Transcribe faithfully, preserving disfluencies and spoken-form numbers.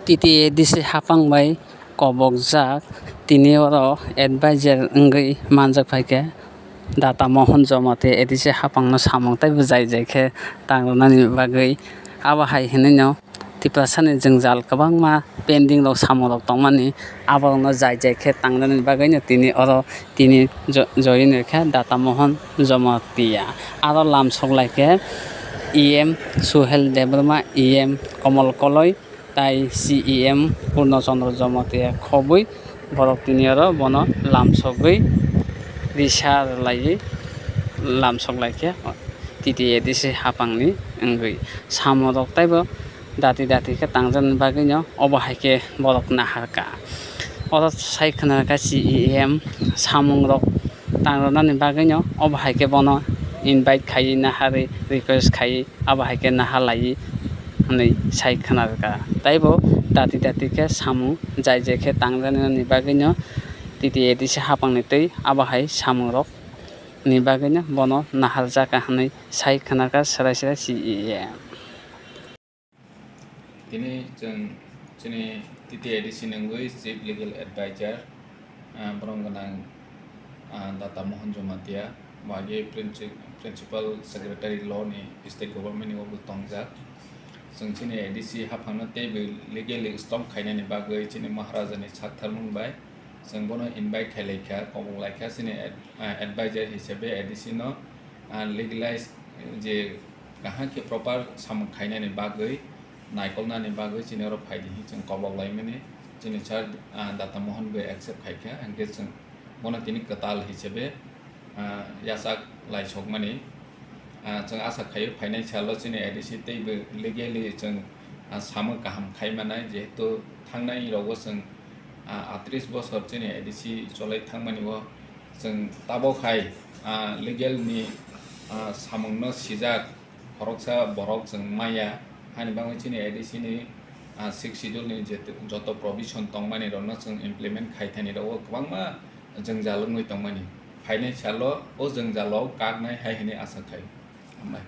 T T A D C haphang bai kobokjak, tini oro advisor wngwi manjak phaikha Data Mohon Jamatia A D C haphangno samung teibo jai jai khe tang rwnani bagwi. Abo hai hwnwino Tiprasani jwngjal kwbangma pending rok samungrok tongmani, aborokno jai jai khe tang rwnani bagwino tini oro tini jo-, join wngkha Data Mohon Jamatia. Aro lamsok lai khe E M Suhel Debbarma, E M Komol Koloi, tai C E M Purno Chandra Jamatia khobwi borok tini oro bono lamsogwi risa rwlaiwi lamsok lai khe T T A D C haphangni wngwi. Samung rok taibo dati dati khe tangjaknani bagwino obo hai khe borok nahar kha. Oro sai khna kha C E M samung rok tang rwnani bagwino obo hai khe bono invite khaiwi naharwi request khaiwi abo hai khe naharlaiwi hwnwi sai khna kha. Taibo dati dati khe samung jai jai khe tang rwnani bagwino T T A D C haphangni twi abo hai samung rok ni bagwino bono naharjak hwnwi sai khna kha swrai swrai C E M. Tini chwng chini T T A D C ni wngwi Chief Legal Advisor, ah, borom gwnang, ah, Data Mohon Jamatia, bo age Princi-, Principal Secretary Law ni State Government ni obo tongjak. Chwng chini A D C haphangno teibo legally stop khainani bagwi chini Maharaja ni saktharmung bai chwng bono invite khai lai kha, kobok lai kha chini ad-, ah, advisor hisabe A D C no, ah, legalize je kaham khe proper samung khainani bagwi, naikolnani bagwi chini oro phai di hinwi chwng kobok laimani. Chini sir, ah, Data Mohon bai accept khai kha, hwnkhe chwng bono tini kwtal hisabe, ah, yachak lai sokmani. Ah, chwng asa khaio phainai salo chini A D C teibo legally chwng, ah, samung kaham khai manai, jehetu thangnai rogo chwng, ah, atris bosor chini A D C cholai thangmani o chwng tabok hai, ah, legal ni, ah, samung no sijak khoroksa borok chwng maya, hani bagwi chini A D C ni, ah, Sixth Schedule ni je joto provision tongmani rokno chwng implement khai thani rogo kwbangma jwngjal wngwi tongmani. Phainai salo o jwngjalo kaknai hai hwnwi asa khai. Hambai.